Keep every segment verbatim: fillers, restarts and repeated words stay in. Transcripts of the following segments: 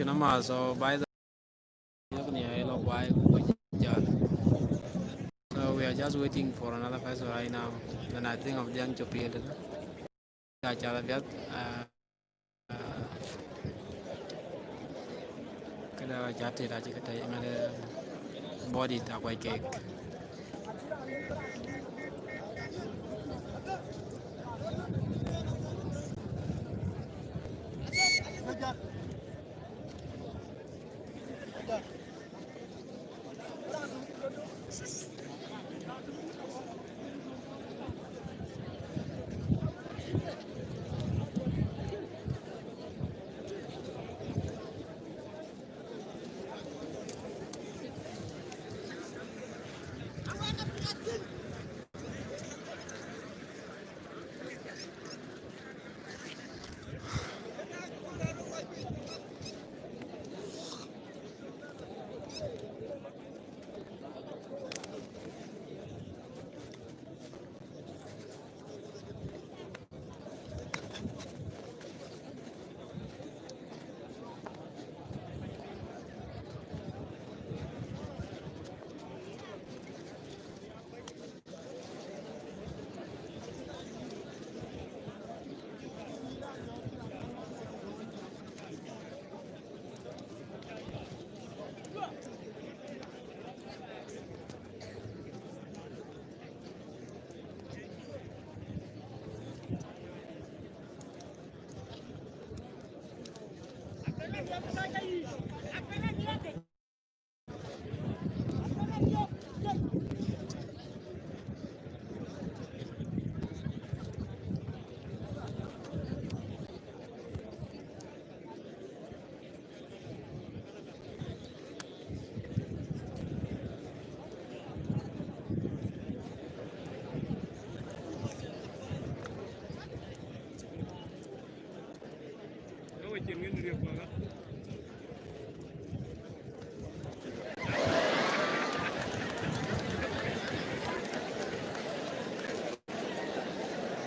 Nama, so by the way, ni ai lo guai ku ko jal. So we are just waiting for another person right now. And I think of the young Chopil. Ka cha da biat. Uh, uh, kada cha te da chi kata ngade body ta kwai kek.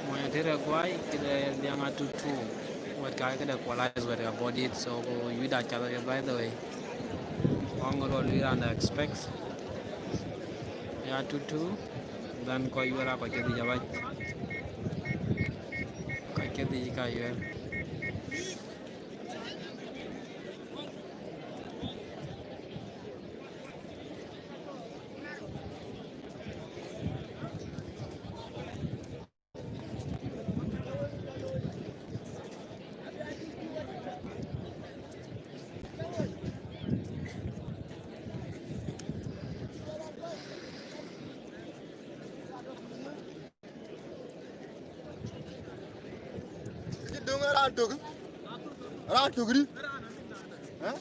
Mony Ater aguai, këde dhiaŋ atutu. Wɛ̈t ka këde equalize wɛ̈t ka body, so ku yuda cath apiɛth, by the way. Waŋ rol wï raan da expect. Ya tutu, then kɔc wɛ̈t a kɔc kedhie abac. Kɔc kedhie ka yuɛl. Cï döŋ ë raan tök, raan tök rï. Ë?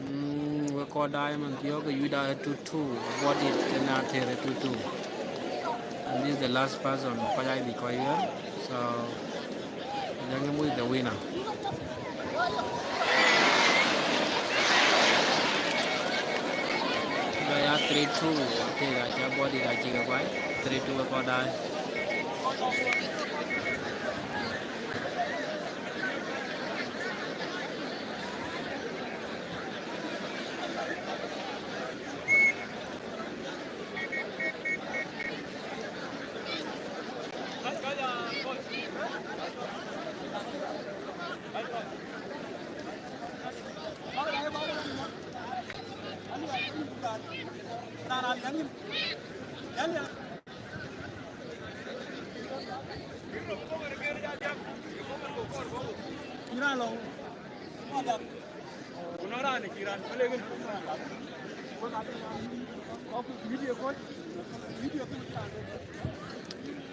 Mm, we kɔc daai man thiɔ̈k ke yuda ë two two, body ke na tëër ë two two. And this is the last person, kɔc aa dhil kɔc ɣer. So, Jangem with the winner. Ba ya three two, ke ka cha body da chi ke kuai, three two we kɔc daai.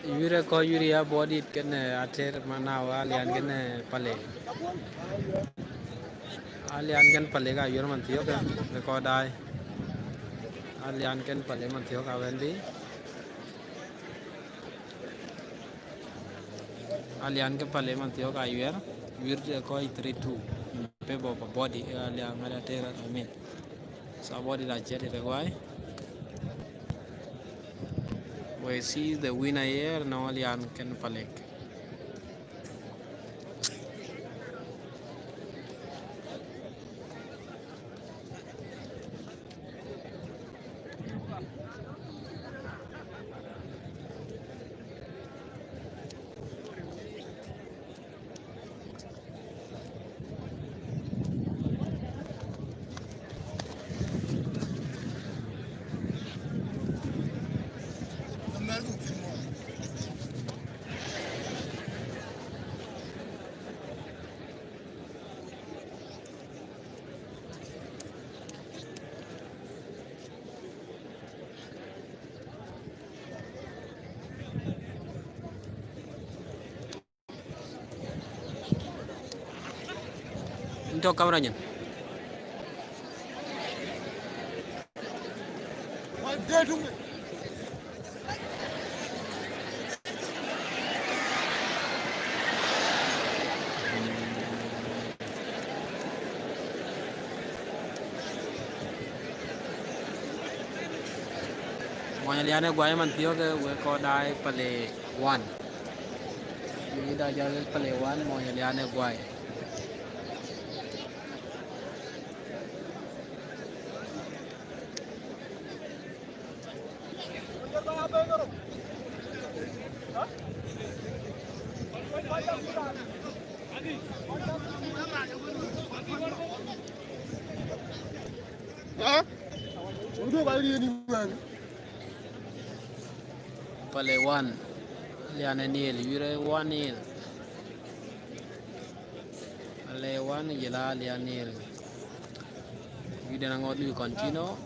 Yuir ë kɔc yuir ya Bɔdit kenë, eh, Ater Manau, Alian kenë, eh, Palek. Alian kenë Palek ayuɛɛr man thiɔ̈k, eh, ë kɔc daai. Alian kenë Palek man thiɔ̈k awën bï. Alian kenë Palek man thiɔ̈k ayuɛɛr, yuir ë kɔc three two in favor of Bɔdit, eh, Alian ŋäda Ater, I mean. So Bɔdit acï tëde guai. We see the winner here, nɔŋ Alian kenë Palek. Into kamera nyin. Mony Alian ë guai man thiɔ̈k, eh, wek kɔc daai Palek one. Wek da jal Palek one, Mony Alian ë guai. Palek one, Alian ë nil, yuir ë one nil. Palek one, jɔl a Alian nil. Video na ŋot lui continue.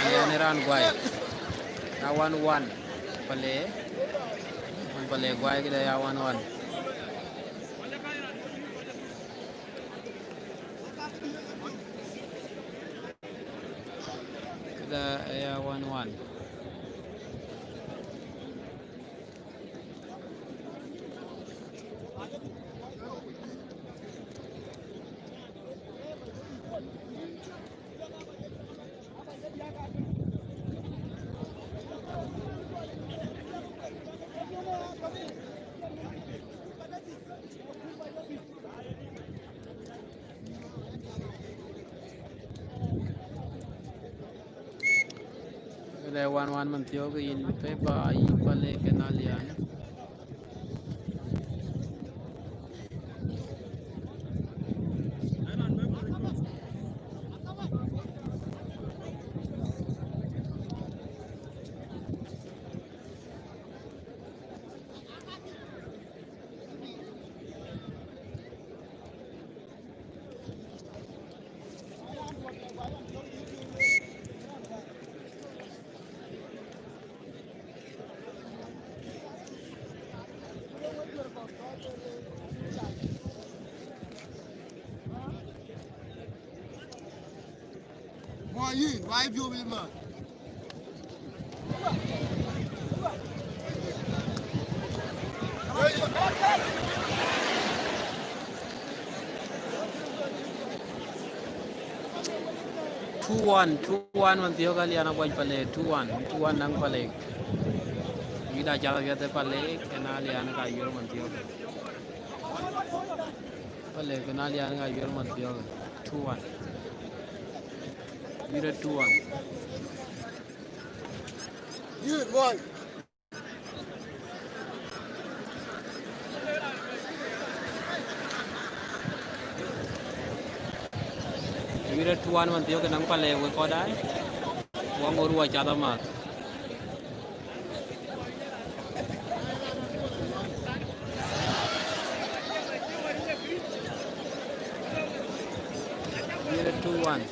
Alian ë raan guai. Ya one one. Palek. Palek guai këdë ya one one. Këdë ya one one. Këdë one one man thiɔ̈k in favor yï Palek kenë Alian. Why you? Why you be man? Two one, two one man thiɔ̈k Alian aguac Palek, two one, two one naŋ Palek. Yuir da jal awiɛth ë Palek, kenë Alian ka yuɛɛr man thiɔ̈k. Palek kenë Alian ka yuɛɛr man thiɔ̈k, two one. Yuir ë two one. Yuir, boy. Yuir ë two one man thiɔ̈k ë naŋ Pale wek kɔc daai. Wä ŋor wä cath amääth. Yuir ë two one.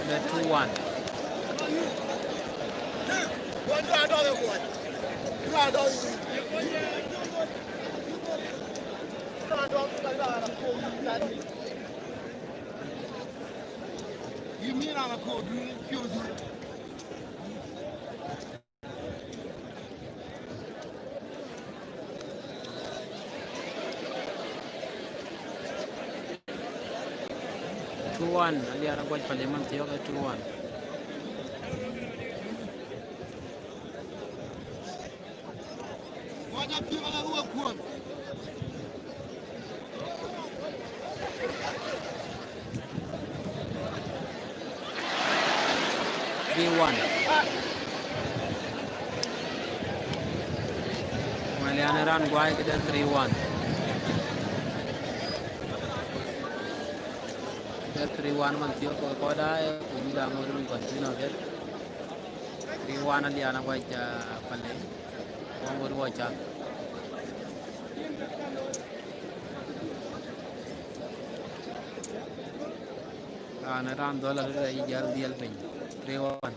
Ënë two one. Two one, Alian Aguac Pale man thiɔ̈k ë two one. Three one. Malian ë raan guai këde three one. Këde three one man thiɔ̈k kɔc daai, ku bï da ŋot bï continue ke. Three one Alian Aguac, ah, Pale. Wä ŋot wä cath. Raan ë raan dhɔl arëët ayï jäl dhiɛl piny. Three one.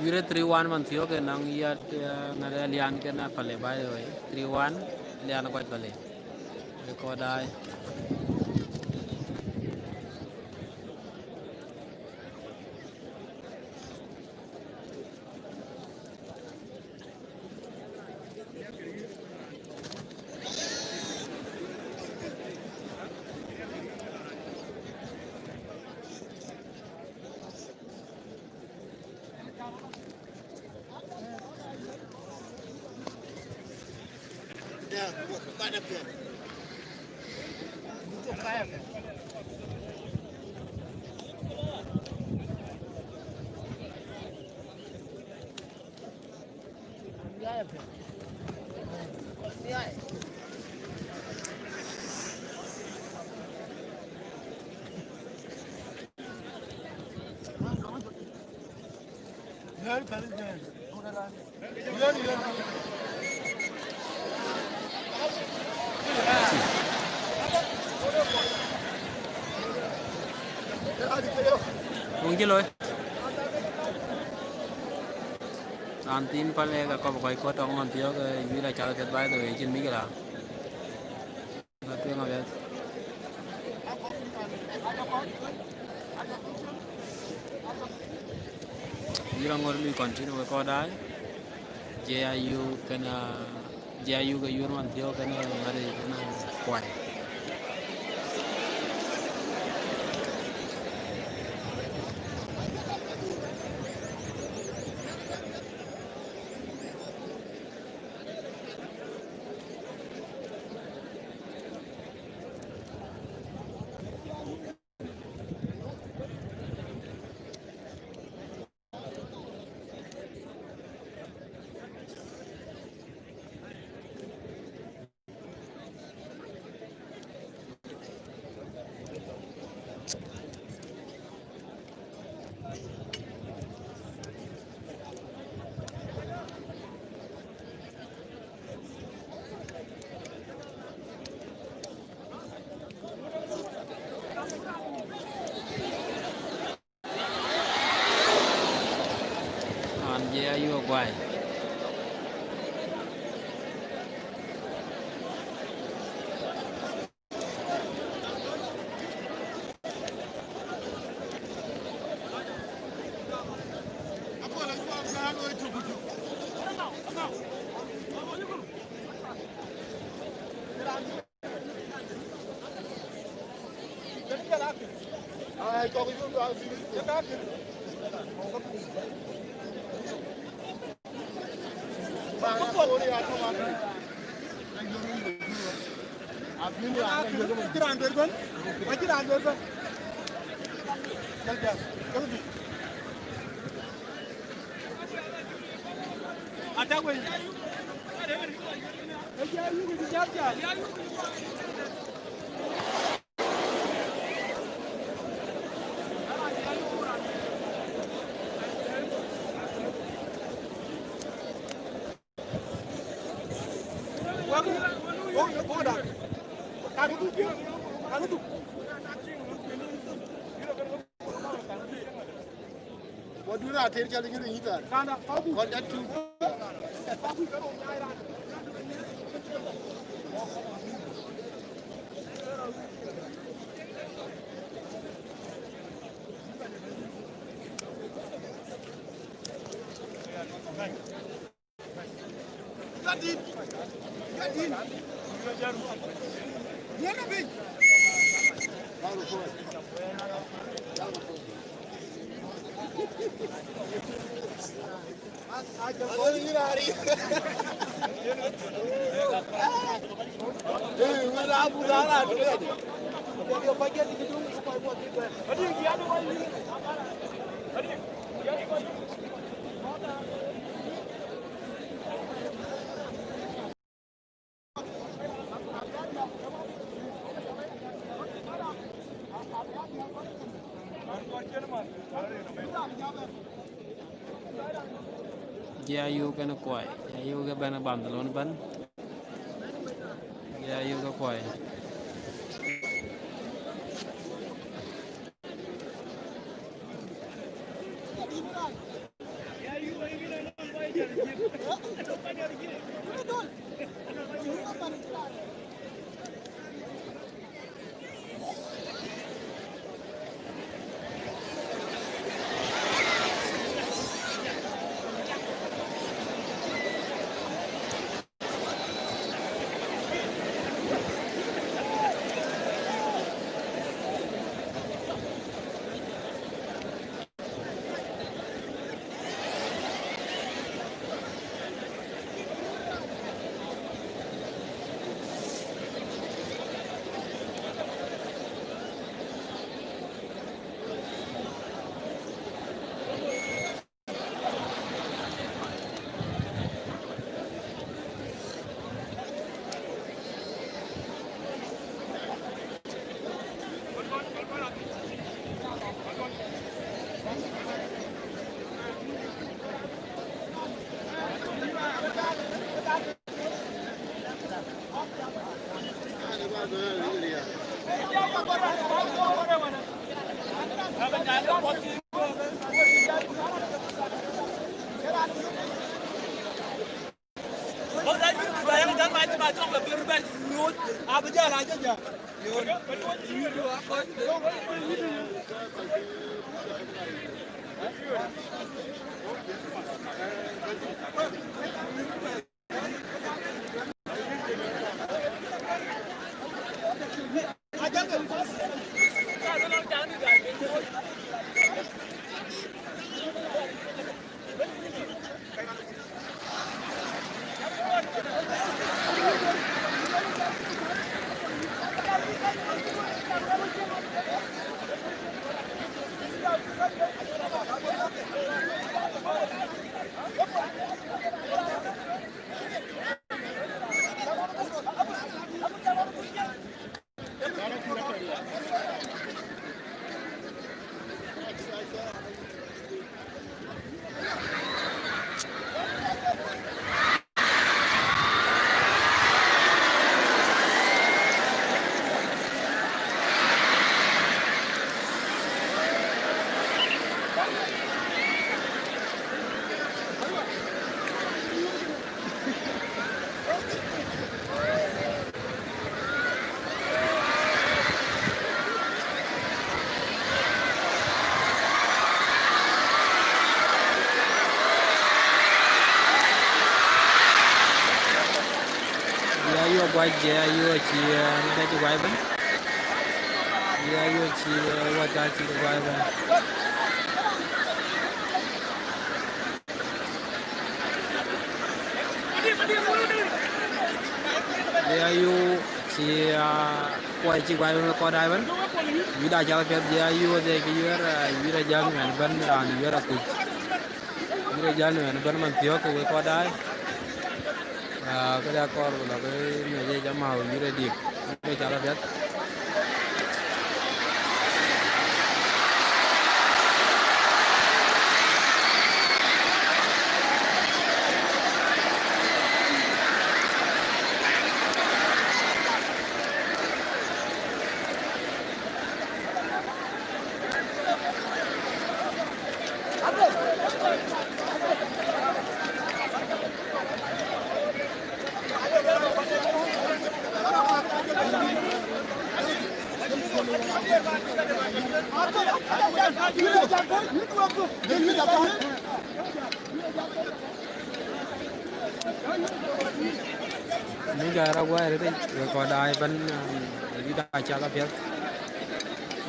Yuir ë three one man thiɔ̈k ë naŋ yat, eh, ŋat ë Alian kenë Pale, by the way. Three one, Alian Aguac Pale. Ë kɔc daai. Wëŋ cï looi. Raan thiin Pale ka kɔp kɔc kɔ̈t tɔŋ man thiɔ̈k, eh, yuir acath keth, by the way, cïn mïc ke raan. Ŋa tueŋ abɛ̈th. Yïn aŋot lui continue wek kɔc daai. J I U kenë, ah, J I U ke yuir man thiɔ̈k kenë ŋadï kenë kuai. An, J I U aguai. Madura ater cal nyiri yitar. Kɔn jatu. Jia yuk kën kuai, jia yuk ke bɛ̈n bandalon bɛ̈n. Jia yuk ke kuai. Ya yo guac, ya yo ci, eh, na da ci guac ben. Ya Ayo cï, eh, wata cï guai bɛ̈n. Jɛ ayu cï, ah, kuɔi cï guai bɛ̈n kɔɔr daai bɛ̈n. Yuda cath piɛth jɛ ayu adhie kë yuɛɛr, ah, yuda jäŋ mɛn bɛ̈n raan yuɛɛr akuc. Yuda jäŋ mɛn bɛ̈n man thiɔ̈k ke wek kɔɔr daai. Ah, këde akɔɔr ku lɔ ke miɔc ë jam au yïr ë dik, yïr ë cath apiɛth. Ni gäär aguɛɛr rëtic, wek kɔɔr daai ëbɛ̈n, um, yuda cath apiɛth.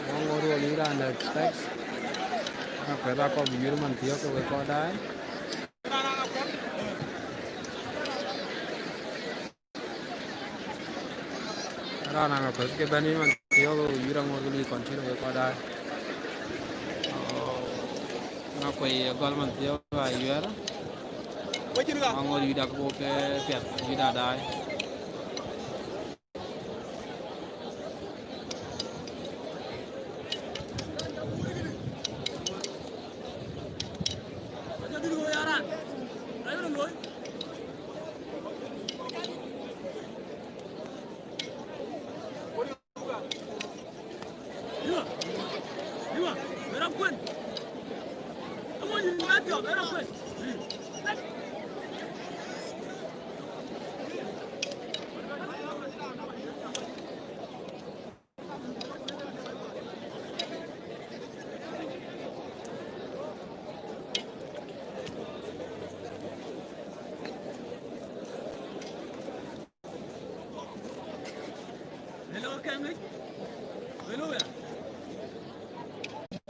Wä ŋoot ruɔl yuda under specs. Aŋakuɛth akɔɔr bï yur man thiɔ̈k ke wek kɔɔr daai. Raan Aŋakuɛth ke bɛ̈n yïn man thiɔ̈k, yïr aŋoot ke lui continue wek kɔɔr daai. Oh, Aŋakuɛth gɔl man thiɔ̈k ayuɛɛr. Aŋoot yuda ke bɔ̈ ke piɛth, yuda daai.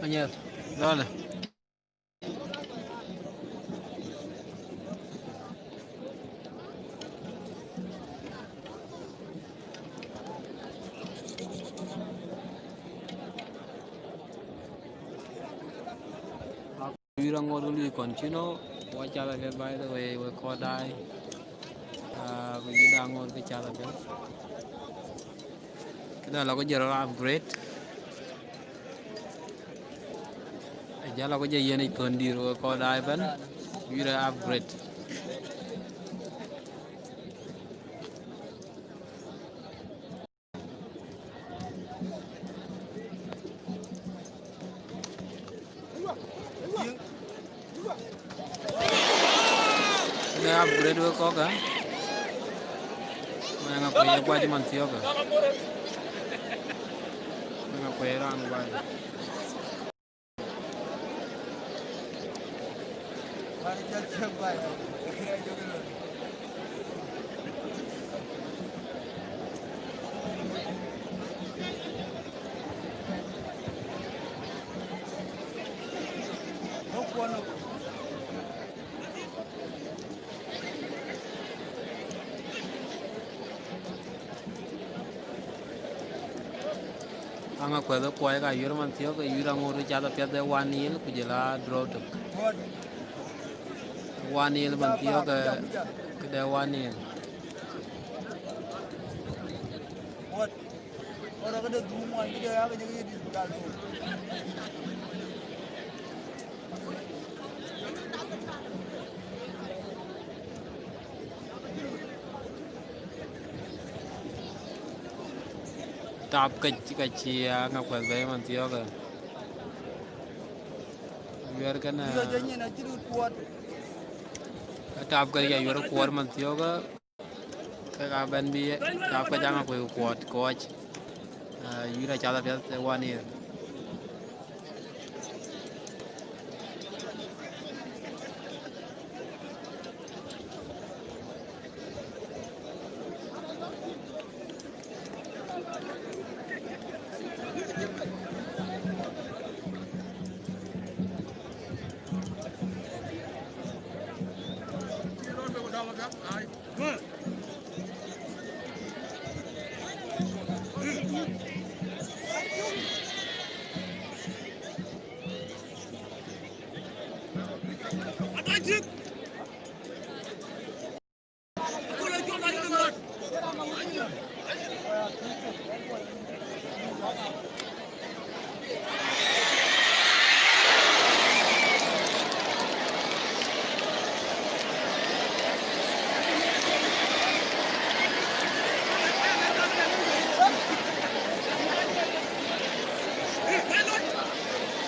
Anyar. Dale. Yïr aŋoot ke lui continue, wä cath apiɛth, by the way, wek kɔɔr daai. Ah, ku yuda aŋoot ke cath apiɛth. Këda lɔ ke jɔl rɔt upgrade. Ajal lɔ ke jɔ yen yic thon dïïr wek kɔɔr daai ëbɛ̈n. Yuda upgrade. Bɛ upgrade wek kɔ̈k, ë? Mɛn Aŋakuɛth ye guac man thiɔ̈k, ë? Mɛn Aŋakuɛth raan guac. Aŋakuɛth ë kuɔɔc ka yuɛɛr man thiɔ̈k, ke yuɛɛr aŋoot ë cath apiɛth ë one nil, ku jɔl a draw tök. One nil man thiɔ̈k, ke, këde one nil. Tap ke, ke cï Aŋakuɛth bɛ̈ɛ̈i man thiɔ̈k, ë. Yuɛɛr kënë, tap ke ya yuɛɛr kuɔɔr man thiɔ̈k, ë. Ke ka bɛ̈n bï tap ke Aŋakuɛth kuɔɔt kɔc. Ah, yuɛɛr acath apiɛth ë one nil.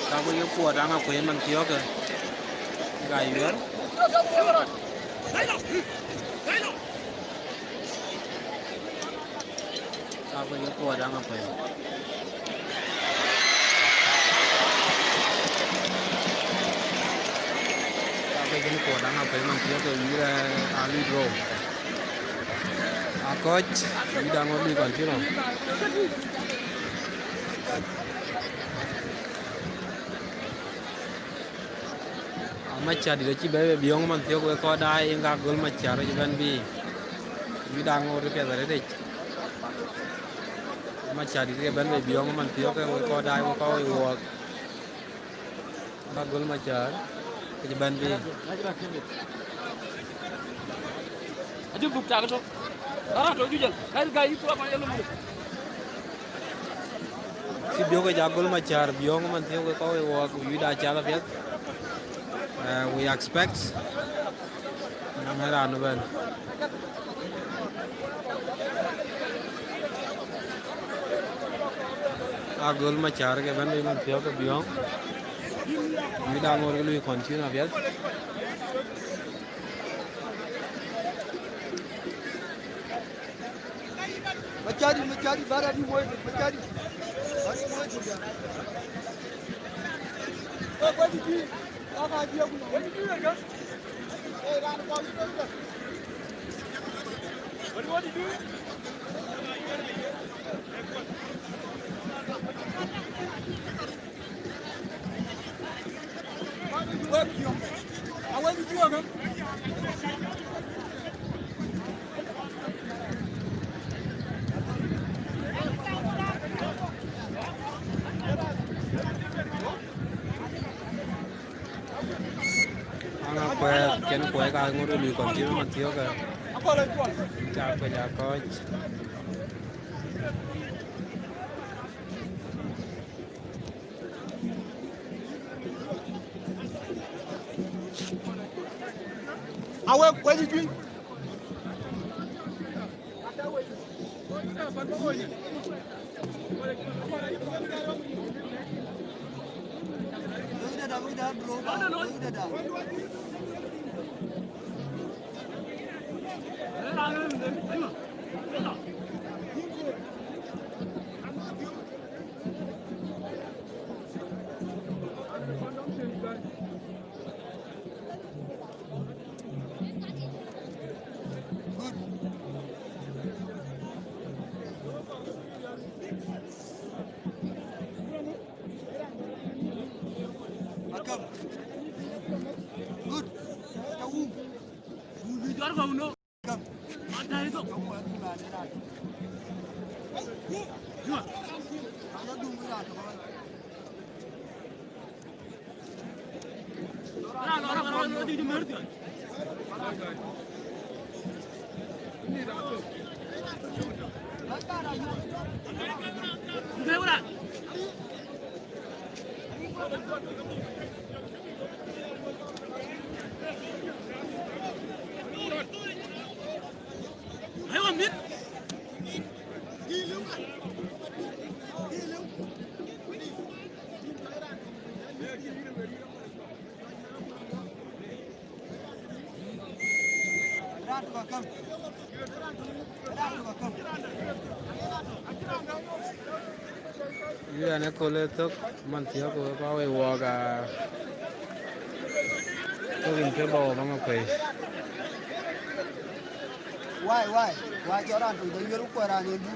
Ka bï ye kuɔɔt aŋ akuëë man thiɔ̈kë, ka yuɛ̈r. Ka bï ye kuɔɔt aŋ akuëë. Ka bï ye kuɔɔt aŋ akuëë man thiɔ̈kë, yïr, eh, Ali Dro. Akɔc, yï daŋ wä lui continue. Amacar dït acï bɛ̈n bei biɔ̈ŋ man thiɔ̈k, wek kɔc daai, yen ka Gol Macar acï bɛ̈n bei. Yï daŋ wä ripiɛth arëtic. Amacar dït ke bɛ̈n bei biɔ̈ŋ man thiɔ̈k, wek kɔc daai, wek kɔc woi wuɔɔk. Ba Gol Macar, ke cï bɛ̈n bei. Acï dhuk tak tök. Raan tɔ̈ juëc, ka gai yï thuɔɔk kɔn ye lom. Cï biɔ̈k ke ja Gol Macar biɔ̈ŋ man thiɔ̈k, ke kɔc woi wuɔɔk, ku yï da cath apiɛth. Eh, we expect nɔŋ ë raan ëbɛ̈n. A Gol Macar ke bɛ̈n bei man thiɔ̈k ke biɔ̈ŋ. Yï daŋ wä lui continue apiɛth. Macari, Macari, bara bi moy, Macari. Bara bi moy, ya. Wek, wek, di, di. Aka dia ku, wek, di, di, ya. Eh, ran ko, di, di, ya. Wek, wek, di, di. Aŋ akuɛɛth, kën kuɛɛth ka ŋot ke lui continue man thiɔ̈kë. Ka kuec akɔc. Awek, wek juëc. Wek dada, wek dada, bro. Wek dada. Akam. Good. Tawum. Wum bi jɔr ka wuno. Kam. Mata hizo. Kam wa tu la ne ra. Jua. Ala dum ra to. Ora, ora, ora, ora, di, di, mer, di. Di, ora. Yɛn ë köl ë thök man thiɔ̈k, wek kɔc woi wuɔɔk, aa, thök in ke bɔ̈ baŋ akuëi. Wai, wai, wai, jɔ raan tök de wiɛr ku kuɛɛr raan en du.